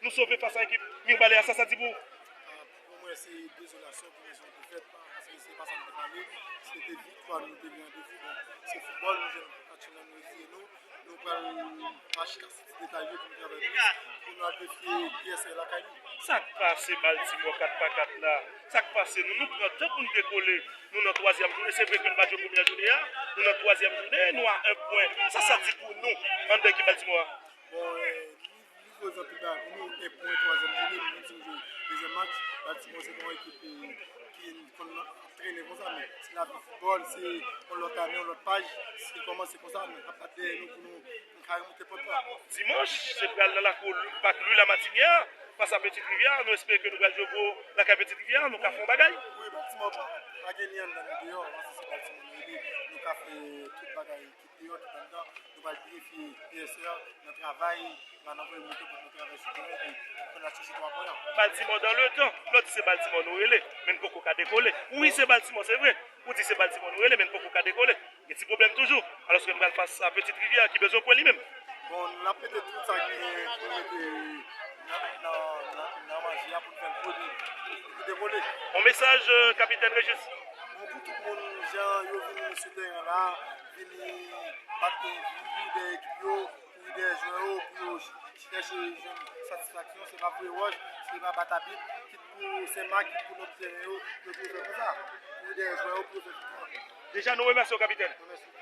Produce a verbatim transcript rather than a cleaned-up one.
Nou sove fas a ekip Mirebalais a, sa sa di pou ou? Pou mwen, se dezolasyon pou rezon defèt, paske se pa sa nou te pale, se te viktwa nou te gen randevou. Bon, se foutbòl, nou jwenn match la, nou retire nou, nou pral mache kase ti detay yo pou nou travay plis, pou nou al defye P S L lakay nou. Sa k pase Baltimore kat pa kat la? Sa k pase nou? Nou pran tan pou n dekole. Nou nan twazyèm jounen. Se vre ke n pa jwe premyè jounen an, nou nan twazyèm jounen, nou a en pwen. Sa sa di pou nou anndan ekip Baltimore a? Bon, eh, nivo zan pi ba pou nou, en pwen twazyèm jounen, nou menm si nou jwe dezyèm match, Baltimore se yon ekip ki, ki konn trennen konsa, men se lavi foutbòl, se yon lòt ane, yon lòt paj, se kòmanse konsa, men ap bat dèyè nou pou nou, nou ka remonte pòt la. Dimanch, se pral nan lakou Pak Louis Lamartinière, fas a Petite Rivière, nou espere ke nou pral jwe gwo lakay Petite Rivière, nou ka fè yon bagay. Wi, Baltimore pa, pa gen ni anndan ni deyò, paske se Baltimore nou rele, nou ka fè tout bagay, kit deyò, kit anndan, nou pral glorifye P S L nan travay, pa nan voye moto pou nou travay sou teren, epi pou n al chèche twa pwen an. Baltimore dans le temps, lè w di se Baltimore nou rele, men n poko ka dekole. Wi, se Baltimore, se vre. Ou di se Baltimore nou rele, men n poko ka dekole. Gen ti pwoblèm toujou. Alòske n pral fas a Petite Rivière ki bezwen pwen li menm. Bon, n ap mete tout sa ki gen pou mete nan, nan, nan, nan manje a pou n fè l pwodui, pou dekole. Yon mesaj, euh, kapitèn Régis? Bon, pou tout moun, jan yo vin sou teren la, vin bat pou, pou dèyè ekip yo, pou dèyè jwè yo, pou yo chèche jwenn satisfaksyon, se pa voye wòch, se pa bat abit, kit pou Senmak, kit pou lòt teren yo, yo pou fè konsa, pou dèyè jwè yo, pou yo fè viktwa. Deja, nou remèsye w, kapitèn. Remèsye.